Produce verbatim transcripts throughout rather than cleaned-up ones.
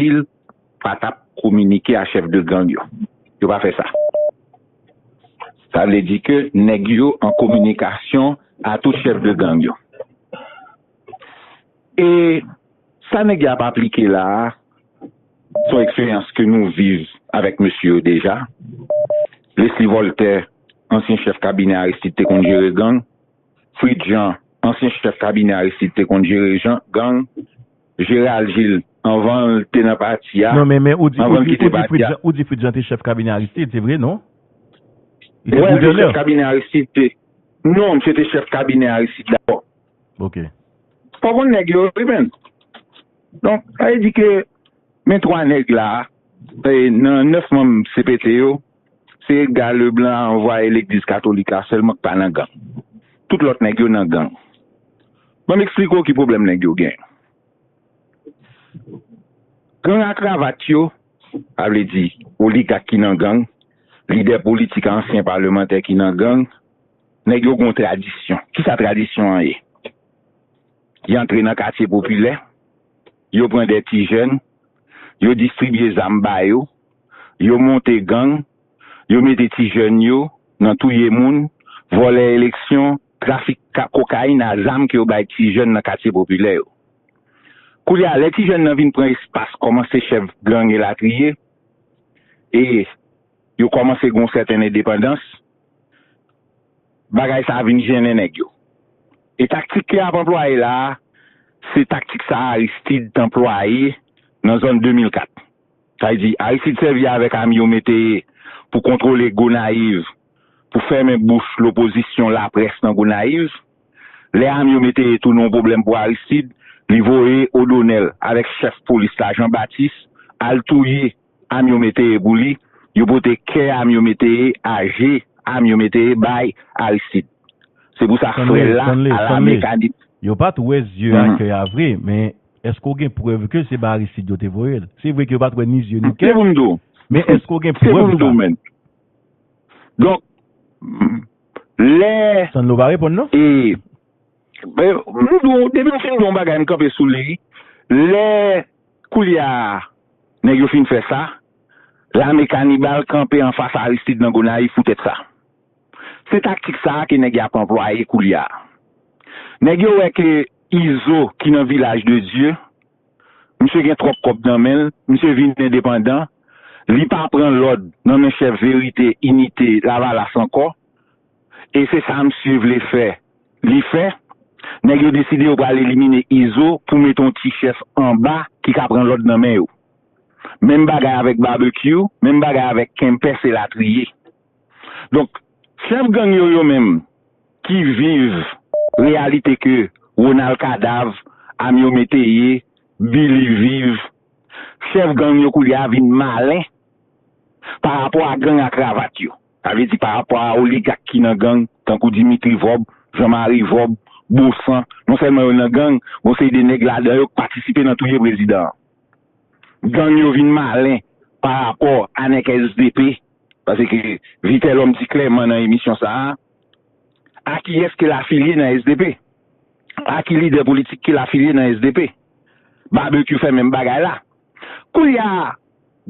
Gilles pa t ap kominike a chèf de gang yo. Yo pa fè sa. Sa vle di ke nèg yo an kominikasyon a tout chèf de gang yo. E sa nèg yo ap aplike la a, se yon eksperyans ke nou viv avèk mesye yo deja. Leslie Voltaire, ansyen chèf kabinè Aristide, te konn jere gang. Fritz Jean, ansyen chèf kabinè Aristide, te konn jere gang. Gérald Gilles, anvan l te nan pati a, Non, men, men ou di, ou anvan l di, kite ou di pati Fritz a. Jean, ou di Fritz Jean te chèf kabinè Aristide, se vre, non? Li te Wè, l te gouvènè. Chèf kabinè Aristide, te. Non, misye te chèf kabinè Aristide dabò. Ok. Fò konn nèg yo, wi, men. Donk, sa vle di ke men twa nèg la, e, nan nèf manm C P T yo, se Edgar Leblanc anvwaye legliz katolik la sèlman k pa nan gang. Tout lòt nèg yo nan gang. Ban m eksplike w ki pwoblèm nèg yo gen. Gang a kravat yo, sa vle di oligak ki nan gang, lidè politik, ansyen palemantè ki nan gang, nèg yo gen yon tradisyon. Kisa tradisyon an ye? Y antre nan katye popilè, yo pran de ti jèn, yo distribye zam ba yo, yo monte gang, yo mete ti jèn yo nan touye moun, vòlè eleksyon, trafik ka- kokayin a zam ke yo bay ti jèn nan katye popilè yo. Koulye a, lè ti jèn nan vin pran espas, kòmanse chèf gang elatriye, e yo kòmanse gen yon sèten endepandans, bagay sa a vin jennen nèg yo. E taktik ke y ap anplwaye la a, se taktik sa a Aristide t anplwaye nan zòn de mil kat. Sa vle di, Aristide sèvi avèk Amiot Métayer pou kontwole Gonayiv, pou fèmen bouch lopozisyon, laprès nan Gonayiv. Lè Amiot Métayer tounen yon pwoblèm pou Aristide, li voye O'Donnell avèk chèf polis la, Jean Baptiste, al touye Amiot Métayer pou li. Yo pote kè Amiot Métayer, aje Amiot Métayer bay Aristide. Se pou sa frè l la, a la mekanik. Yo pa t wè zye a, kè a vre, men èske w gen prèv ke se ba Aristide yo te voye l? Se vre ke yo pa t wè ni zye ni kè, Se pou m di w. Men èske w gen prèv sa? Donk, lè Sanlo pa reponn, non? E, e, m di w, depi m fin di yon bagay, m kanpe sou li. Lè koulye a, nèg yo fin fè sa, lame kanibal kanpe anfas Aristide nan Gonayiv poutèt sa. Se taktik sa a ke nèg y ap anplwaye koulye a. Nèg yo wè ke Izo ki nan Vilaj de Dye, misye gen twòp kòb nan men l, misye vin endepandan, li pa pran lòd nan men chèf Verite, Inite, Lavalas ankò, e se sa misye vle fè, li fè. Nèg yo deside yo pral elimine Izo pou mete yon ti chèf anba ki ka pran lòd nan men yo. Menm bagay avèk Barbecue, menm bagay avèk Kempès elatriye. Donk, chèf gang yo, yo menm, ki viv reyalite ke Ronald Kadav, Amiot Métayer, Billy viv, chèf gang yo koulye a vin malen pa rapò a gang a kravat yo. Sa vle di pa rapò a oligak ki nan gang, tankou Dimitri Vorbe, Jean Marie Vorbe, Baussan, non sèlman yo nan gang, gon seri de nèg ladan yo k patisipe nan touye prezidan an. Gang yo vin malen pa rapò a nèg S D P, paske Vitelhomme di klèman nan emisyon sa a, a kiyès ke l afilye nan S D P? A ki lidè politik ke l afilye nan S D P? Barbecue fè menm bagay la. Koulye a,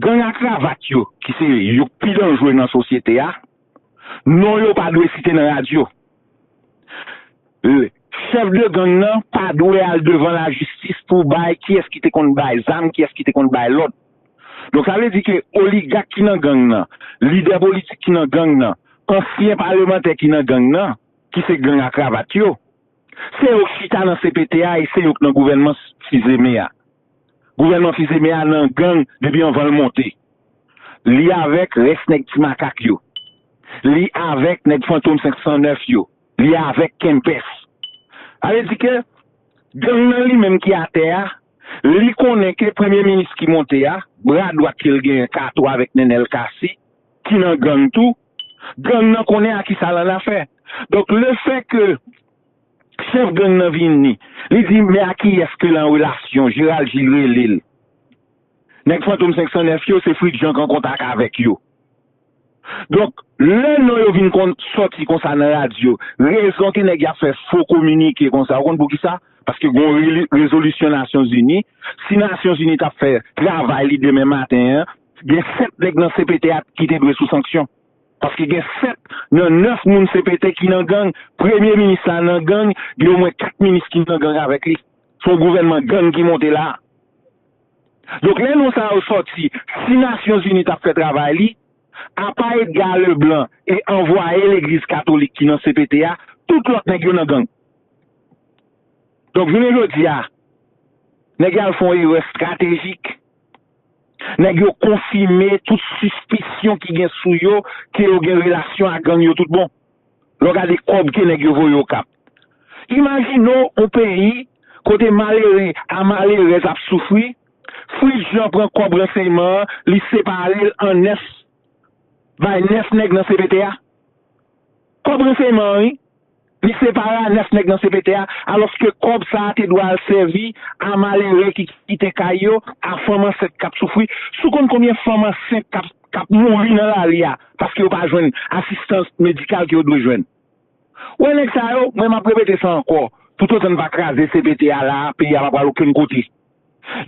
gang a kravat yo, ki se yo k pi danjre nan sosyete a, non yo pa dwe site nan radyo. E, chèf de gang nan pa dwe al devan lajistis pou bay kiyès ki te konn bay zam, kiyès ki te konn bay lòd. Donk, sa vle di ke oligak ki nan gang nan, lidè politik ki nan gang nan, ansyen palemantè ki nan gang nan, ki se gang a kravat yo, se yo k chita nan C P T a e se yo k nan gouvènman Fils-Aimé a. Gouvènman Fils-Aimé a nan gang depi anvan l monte. Li avèk rès nèg Ti Makak yo. Li avèk nèg Fantom senk san nèf yo. Li avèk Kempès. Sa vle di ke gang nan li menm ki atè a, li konnen ke premye minis ki monte a, bra dwat ke l genyen, Kato avèk Nenel Cassy, ki nan gang tou, gang nan konnen a kisa l annafè. Donk, lefètke chèf gang nan vini, li di, men a kiyès ke l an relasyon, Gérald Gilles rele l. Nèg Fantom senk san nèf yo, se Fritz Jean k an kontak avèk yo. Donk, lè non yo vin konn sòti konsa nan radyo, rezon ke nèg y ap fè fo kominike konsa, ou konn poukisa? Paske gon reli- rezolisyon Nasyonzini. Si Nasyonzini t ap fè travay li demen maten an, gen sèt nèg nan C P T a ki te dwe sou sanksyon. Paske gen sèt nan nèf moun C P T ki nan gang, premye minis la nan gang, gen omwen kat minis ki nan gang avèk li. Se yon gouvènman gang ki monte la. Donk, lè non sa yo sòti, si Nasyonzini t ap fè travay li, apa Edgar Leblanc e anvwaye legliz katolik ki nan C P T a, tout lòt nèg yo nan gang. Donk, jounen jodi a, nèg yo al fè yon erè estratejik. Nèg yo konfime tout sispisyon ki gen sou yo, ke yo gen relasyon ak gang yo tout bon. Lè w gade kòb ke nèg yo voye Okap. Imajine w yon peyi kote malere a malerèz ap soufri, Fritz Jean pran kòb ransèyman an, li separe l an nèf, bay nèf nèg nan C P T a. Kòb ransèyman an, wi. Li separe a nèf nèg nan C P T a, alòske kòb sa a te dwe al sèvi a malere ki kite kay yo, a fanm ansent k ap soufri. Si w konn konbyen fanm ansent k ap, k ap mouri nan lari a, paske yo pa jwenn asistans medikal ke yo dwe jwenn. Ou wè nèg sa yo, mwen m ap repete sa ankò, toutotan n pa kraze C P T a la, peyi a pa pral okenn kote.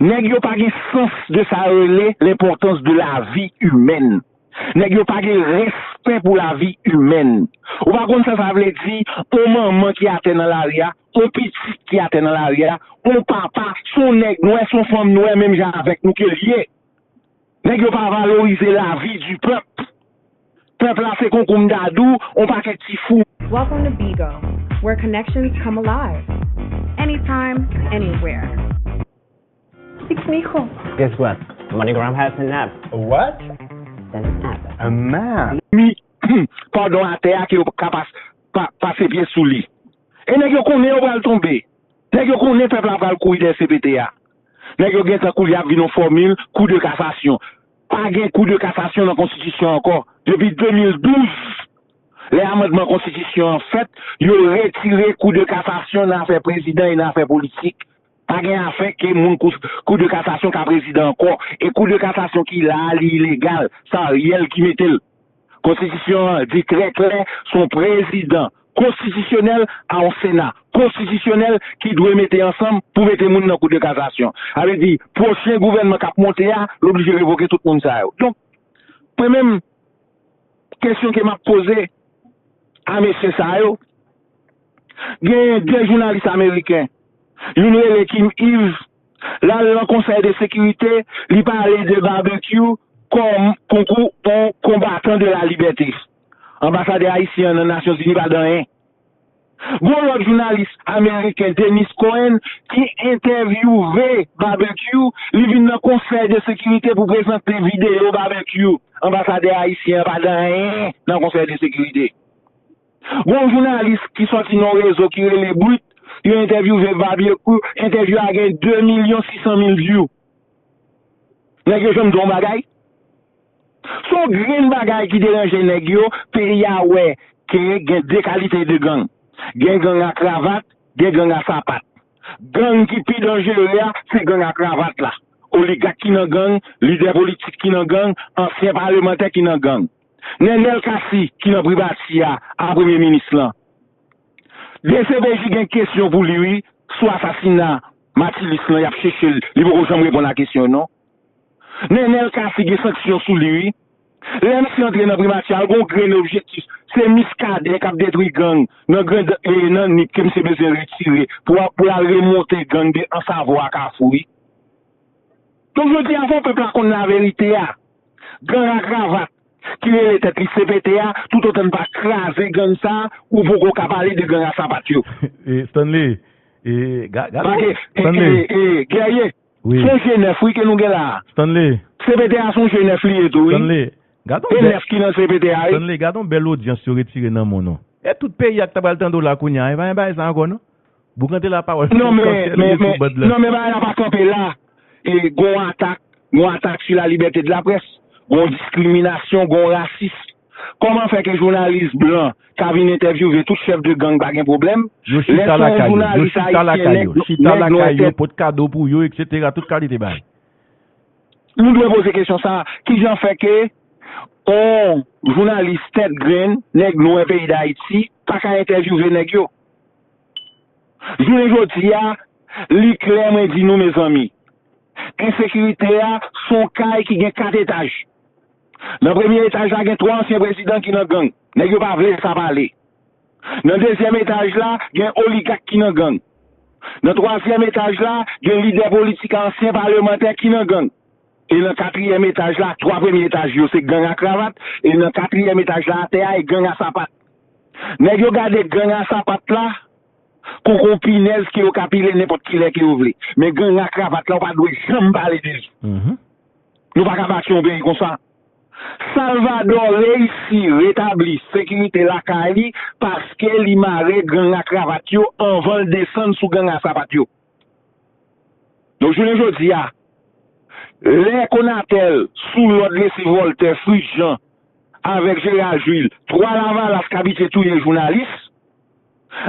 Nèg yo pa gen sans de sa yo rele l'importance de la vie humaine. Nèg yo pa gen respè pou lavi imèn. Ou pa konn sa sa vle di, yon manman ki atè nan lari a, yon pitit ki atè nan lari a, yon papa, se yon nèg nwè, se yon fanm nwè, menm jan avèk nou ke l ye. Nèg yo pa valorize lavi di pèp. Pèp la se konkou m dadou, yon pakèt ti fou. Welcome to Bigo, where connections come alive. Anytime, anywhere. Six, mijo. Guess what? MoneyGram has an app. A what? An app. A map. Mi, padon, atè a ke yo ka pas, pa, pase pye sou li. E nèg yo konnen yo pral tonbe. Nèg yo konnen pèp la pral kouri dèyè C P T a. Nèg yo gentan kouri ap vin yon fòmil kou de kasasyon. Pa gen kou de kasasyon nan konstitisyon ankò. Depi de mil douz, lè amandman konstitisyon an fèt, yo retire kou de kasasyon nan afè prezidan e nan afè politik. Pa gen afè ke moun kou, kou de kasasyon ka prezidan ankò. E kou de kasasyon ki la a, li ilegal. Se Ariel ki mete l. Konstitisyon an di trè klè, se yon prezidan konstitisyonèl a yon sena konstitisyonèl ki dwe mete ansanm pou mete moun nan kou de kasasyon. Sa vle di, pwochen gouvènman k ap monte a, l oblije revoke tout moun sa yo. Donk, mwen menm, kesyon ke m ap poze a mesye sa yo, genyen de jounalis ameriken, youn rele Kim Ives, l al nan Konsèy de Sekirite, li pale de Barbecue kòm konkou yon konbatan de la libète. Anbasadè ayisyen an nan Nasyonzini pa di anyen. Gon lòt jounalis ameriken, Dennis Cohen, ki entèvyouve Barbecue, li vin nan Konsèy de Sekirite pou prezante videyo Barbecue. Anbasadè ayisyen an pa di anyen nan Konsèy de Sekirite. Gon jounalis ki sòti nan yon rezo ki rele Brit, yo entèvyouve Barbecue, entèvyou a gen de milyon sis san mil view. Nèg yo janm di yon bagay? Se yon grenn bagay ki deranje nèg yo, peyi a wè ke gen de kalite de gang. Gen gang a kravat, gen gang a sapat. Gang ki pi danjere a, se gang a kravat la. Oligak ki nan gang, lidè politik ki nan gang, ansyen palemantè ki nan gang. Nenel Cassy ki nan primati a, a premye minis lan. D C P J gen kesyon pou li wi, sou asasina Matilis lan, y ap chèche l, li poko janm reponn a kesyon yo non. Nenel Cassy gen sanksyon sou li wi. Lè misye antre nan primati a, l gon grenn objektif, se Muscadin k ap detwi gang nan Grand, e, nan Nip ke misye bezwen retire pou, pou l al remonte gang de Ansavo a Kafou wi. Donk jodi a fò pèp la konn laverite a. Gang a kravat ki rele tèt li C P T a, toutotan n pa kraze gang sa, ou poko ka pale de gang a sapat yo. E, Stanley, e, ga- gade, Stanley. E, e, Guerrier, wi. Se yon je nèf wi ke nou gen la a. Stanley. C P T a se yon je nèf li ye tou wi. Stanley, gade yon je nèf ki nan C P T a wi. Stanley, gade yon bèl odyans yo retire nan men w non. E tout peyi a k ta pral tande w la kounye a, e pa gen bagay sa ankò non. Boukante lapawòl. Non men, men, men, non men bagay la pa kanpe la. E gon atak, gon atak sou la libète de la près, gon diskriminasyon, gon rasis. Kòman fè ke jounalis blan ka vin entèvyouve tout chèf de gang pa gen pwoblèm? Yo chita lakay yo, yo chita lakay yo, chita lakay yo, pot kado pou yo, et cetera, tout kalite bagay. Nou dwe poze kesyon sa, kijan fè ke On jounalis tèt grenn, nèg nwè peyi Dayiti, pa ka entèvyouve nèg yo. Jounen jodi a, li klè, mwen di nou, mezanmi, ensekirite a, se yon kay ki gen kat etaj. Nan premye etaj la, gen twa ansyen prezidan ki nan gang. Nèg yo pa vle sa pale. Nan dezyèm etaj la, gen oligak ki nan gang. Nan twazyèm etaj la, gen lidè politik, ansyen palemantè ki nan gang. E nan katriyèm etaj la, twa premye etaj yo, se gang a kravat. E nan katriyèm etaj la, atè a, e gang a sapat. Nèg yo gade gang a sapat la, koko pinèz ke yo ka pile nenpòt kilè ke yo vle. Men gang a kravat la, ou pa dwe janm pale de li. Nou pa ka bati yon peyi konsa. Salvador reyisi retabli sekirite lakay li paske li mare gang a kravat yo anvan l desann sou gang a sapat yo. Donk, jounen jodi a, lè Konatèl, sou lòd Lesi Vòltè, Fritz Jean, avèk Jeral Jil, twa Lavalas k abitye touye jounalis,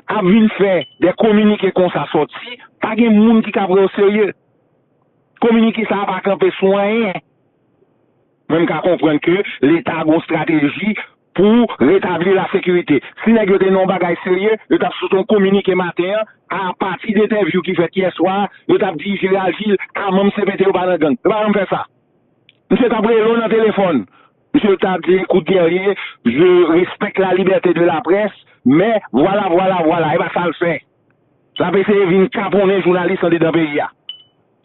ap vin fè de kominike konsa sòti, pa gen moun ki ka pran yo serye. Kominike sa a pa kanpe sou anyen. Mwen, m ka konprann ke Leta gon estrateji pou retabli lasekirite. Si nèg yo te nan yon bagay serye, yo t ap sot yon kominike maten an, apati de entèvyou ki fèt yè swa, yo t ap di Jeral Jil, a manm C P T yo pa nan gang. Yo pa janm fè sa. Misye t ap rele w nan telefòn. Misye t ap di, écoute, guerrier, je respecte la liberté de la presse, mais voilà, voilà, voilà. E pa sa l fè. L ap eseye vin kaponnen jounalis andedan peyi a.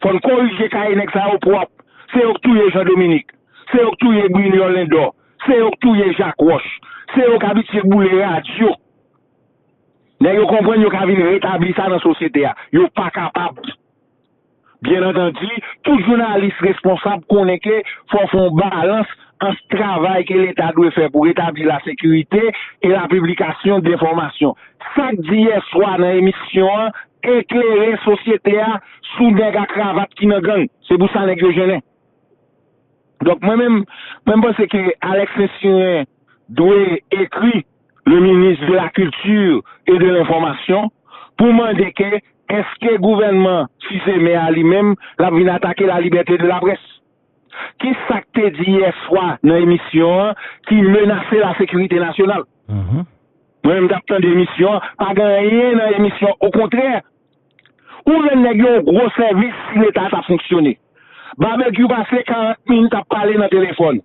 Fò n korije kaye nèg sa yo pwòp. Se yo k touye Jean Dominique. Se yo k touye Brignol Lindor. Se yo k touye Jacques Roche. Se yo k abitye boule radyo. Nèg yo konprann yo ka vin retabli sa nan sosyete a. Yo pa kapab. Byen antandi, tout jounalis responsab konnen ke fò w fè yon balans ant travay ke Leta dwe fè pou retabli lasekirite e lapiblikasyon de enfòmasyon. Sa k di yè swa nan emisyon an eklere sosyete a sou nèg a kravat ki nan gang. Se pou sa nèg yo jennen. Donk, mwen menm, mwen, m panse ke Alex Saint-Cyr dwe ekri le ministre de la Culture et de l'Information pou mande ke èske gouvènman Fils-Aimé a li menm l ap vin atake la liberté de la presse? Ki sa k te di yè swa nan emisyon an ki menase lasekirite nasyonal? Mwen menm, m t ap tande emisyon an, pa gen anyen nan emisyon, okontrè, ou rann nèg yo yon gwo sèvis si Leta t ap fonksyone. Babekyou pase karant minit ap pale nan telefòn.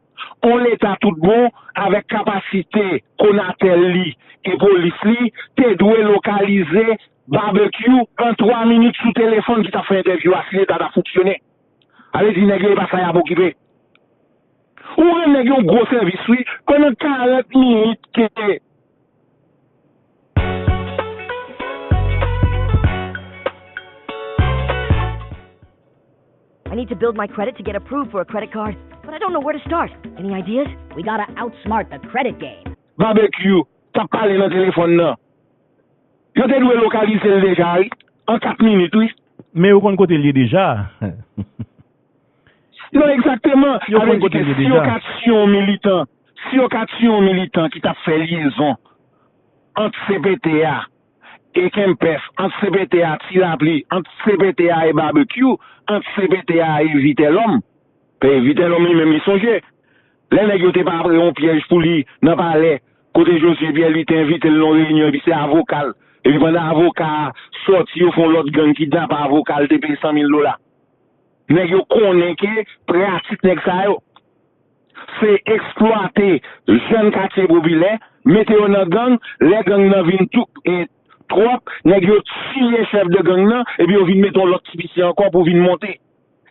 On Leta tout bon, avèk kapasite Konatèl li e polis li, te dwe lokalize Babekyou an twa minit sou telefòn ki t ap fè entèvyou a si Leta t ap fonksyone. Ale di nèg yo e pa sa y ap okipe. Ou rann nèg yo yon gwo sèvis, wi, pandan karant minit ke I need to build my credit to get approved for a credit card, but I don't know where to start. Any ideas? We gotta outsmart the credit game. Babekyou t ap pale nan telefòn nan. Yo te dwe lokalize l deja, wi. An kat minit, wi. Men yo konn kote l ye deja. Non, egzakteman. Sa vle di ke si yo ka tiye yon militan, si yo ka tiye yon militan ki t ap fè lyezon ant C P T a e Kempès, ant C P T a Ti Lapli, ant C P T a e Babekyou, ant C P T a e Vitelòm, Vitelòm li menm li sonje. Lè nèg yo te pare yon pyèj pou li nan palè, kote Josué Pierre Louis te envite l nan yon reyinyon, epi se avoka l. Epi pandan avoka a sòti, yo fè yon lòt gang kidnape avoka l, te peye san mil dola. Nèg yo konnen ke pratik nèg sa yo, se eksplwate jèn katye popilè, mete yo nan gang, lè gang nan vin tou, e, twòp, nèg yo tiye chèf de gang nan, epi yo vin mete yon lòt ti pisye ankò pou vin monte.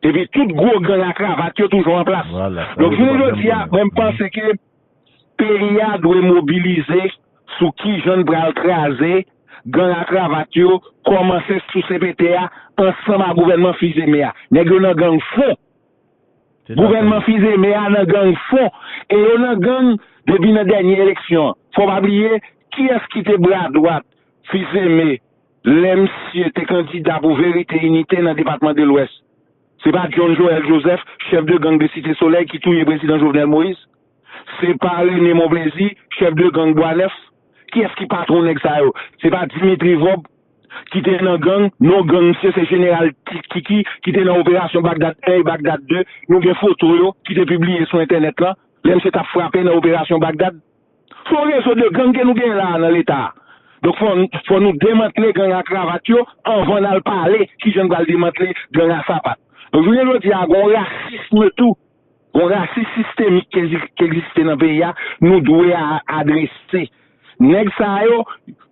Epi tout gwo gang a kravat yo toujou an plas. Donk, jounen jodi a, mwen, m panse ke peyi a dwe mobilize sou kijan n pral kraze gang a kravat yo, kòmanse sou C P T a, ansanm a gouvènman Fils-Aimé a. Nèg yo nan gang fon. Gouvènman Fils-Aimé a nan gang fon. E yo nan gang depi nan dènye eleksyon an. Fò w pa bliye, kiyès ki te bra dwat Fils-Aimé lè misye te kandida pou Verite Inite nan depatman de Lwès? Se pa John Joël Joseph, chèf de gang de Site Solèy ki touye prezidan Jovenel Moïse? Se pa René Monplaisir, chèf de gang Bwa Nèf? Kiyès ki patwon nèg sa yo? Se pa Dimitri Vorbe ki te nan gang? Non, gang misye se jeneral Kiki ki te nan operasyon Bagdad en e Bagdad de. Nou gen foto yo ki te pibliye sou entènèt lan. lè misye t ap frape nan operasyon Bagdad. Se yon rezo de gang ke nou genyen la a nan Leta a. Donk, fò, fò nou demantle gang a kravat yo anvan n al pale kijan n pral demantle gang a sapat. Donk, jounen jodi a, gen yon rasism tou, gen yon rasis sistemik ki egzi-, ki egziste nan peyi a, nou dwe a, adrese. Nèg sa yo,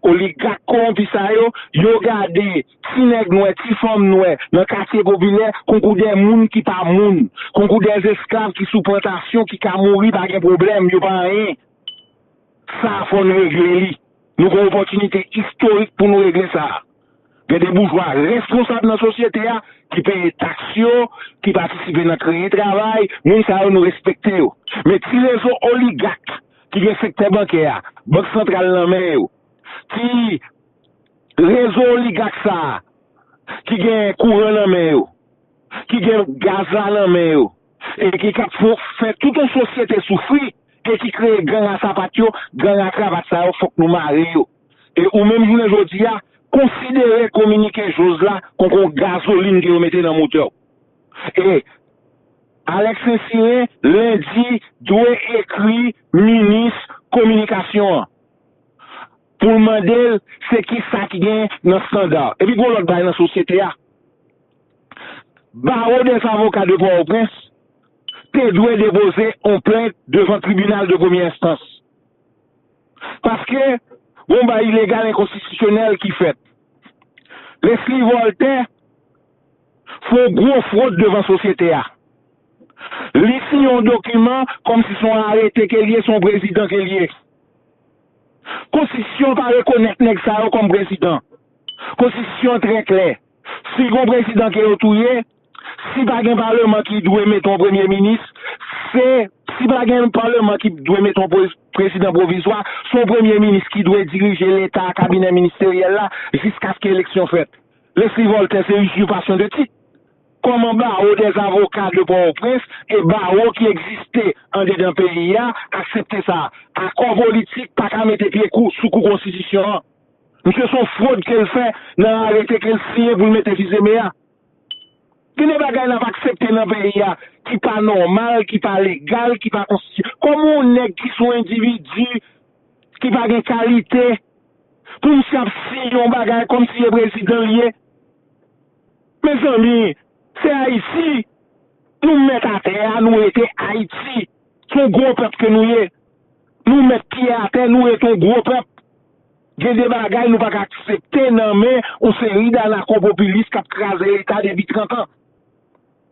oligak kowonpi sa yo, yo gade ti nèg nwè, ti fanm nwè nan katye popilè konkou de moun ki pa moun, konkou de esklav ki sou plantasyon ki ka mouri, pa gen pwoblèm, yo pa anyen. Sa a fò n regle li. Nou gen opòtinite istorik pou nou regle sa a. Gen de boujwa responsab nan sosyete a ki peye taks yo, ki patisipe nan kreye travay, moun sa yo nou respekte yo. Men ti rezo oligak ki gen sektè bankè a, bank santral nan men yo, ti rezo oligak sa a ki gen kouran nan men yo, ki gen gaz la nan men yo, e ki k ap fè, fè tout yon sosyete soufri, e ki kreye gang a sapat yo, gang a kravat sa yo, fòk nou mare yo. E ou menm jounen jodi a, konsidere kominike Joz la konkou yon gazolin ke yo mete nan motè w. E Alex Saint-Cyr, lendi, dwe ekri minis kominikasyon an pou l mande l se ki sa ki gen nan estanda. Epi gen yon lòt bagay nan sosyete a. Bawo dèz avoka de Pòtoprens te dwe depoze yon plent devan tribinal de premyè enstans. Paske, gon bagay ilegal, enkonstitisyonèl ki fèt. Leslie Voltaire fè yon gwo fwod devan sosyete a. Li siyen yon dokiman kòmsi se yon arete ke l ye, se yon prezidan ke l ye. Konstitisyon an pa rekonèt nèg sa yo kòm prezidan. Konstitisyon an trè klè. Si gon prezidan ke yo touye, si pa gen palman ki dwe mete yon premye minis, se, si pa gen palman ki dwe mete yon pre-, prezidan pwovizwa, se yon premye minis ki dwe dirije Leta, kabinè ministeryèl la, jiskaske eleksyon fèt. Leslie Voltaire se usurpation de titre. Kòman bawo dèz avoka de Pòtoprens e bawo ki egziste andedan peyi a aksepte sa? Akò politik pa ka mete pye kou sou kou konstitisyon an. Misye se yon fwod ke l fè nan arete ke l siyen pou l mete Fils-Aimé a. Gen de bagay n ap aksepte nan peyi a ki pa nòmal, ki pa legal, ki pa konstitisyon. Kòman yon nèg ki se yon endividi ki pa gen kalite pou misye ap siyen yon bagay kòmsi se prezidan l ye? Mezanmi, se Ayiti. Nou mèt atè a, nou rete Ayiti. Se yon gwo pèp ke nou ye. Nou mèt pye atè, nou rete yon gwo pèp. Gen de bagay nou pa ka aksepte nan men yon seri d anakopopilis k ap kraze Leta depi trant an.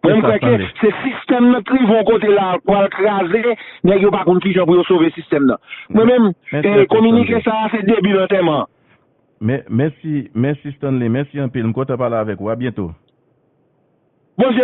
Mwen, m kwè ke se sistèm nan k rive yon kote la a, pral kraze, nèg yo pa konn kijan pou yo sove sistèm nan. Mwen menm, eh, kominike sa a, se debi lantèman. Mèsi, mèsi Stanley, mèsi anpil. M kontan pale avèk ou. A byento. Bondye